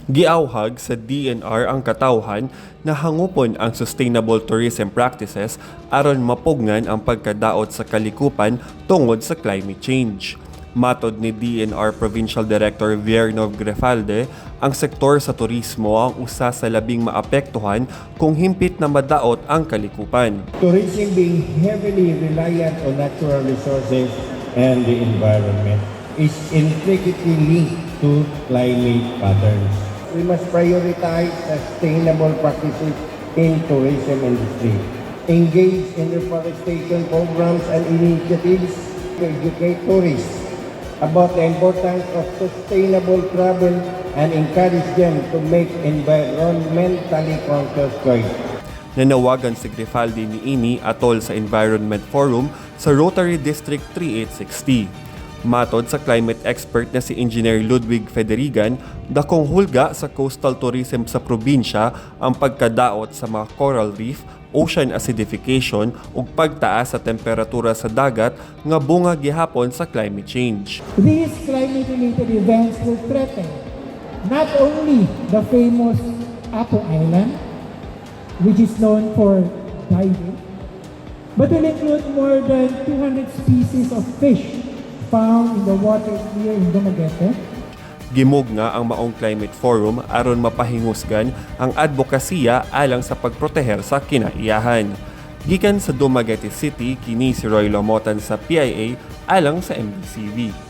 Giawhag sa DENR ang katawhan na hangupon ang sustainable tourism practices aron mapugnan ang pagkadaot sa kalikupan tungod sa climate change. Matod ni DENR Provincial Director Vierno Grefalde, ang sektor sa turismo ang usa sa labing maapektuhan kung himpit na madaot ang kalikupan. Tourism, being heavily reliant on natural resources and the environment, is intricately linked to climate patterns. We must prioritize sustainable practices in tourism industry. Engage in reforestation programs and initiatives to educate tourists about the importance of sustainable travel and encourage them to make environmentally conscious choices. Nanawagan si Grifaldi niini atol sa Environment Forum sa Rotary District 3860. Matod sa climate expert na si Engineer Ludwig Federigan, dakong hulga sa coastal tourism sa probinsya ang pagkadaot sa mga coral reef, ocean acidification ug pagtaas sa temperatura sa dagat nga bunga gihapon sa climate change. These climate-related events will threaten not only the famous Apo Island, which is known for diving, but will include more than 200 species of fish found in the waters here in Dumaguete. Gimugna ang maong climate forum aron mapahingusgan ang advokasya alang sa pagproteher sa kinaiyahan. Gikan sa Dumaguete City, kini si Roy Lomotan sa PIA alang sa MBCV.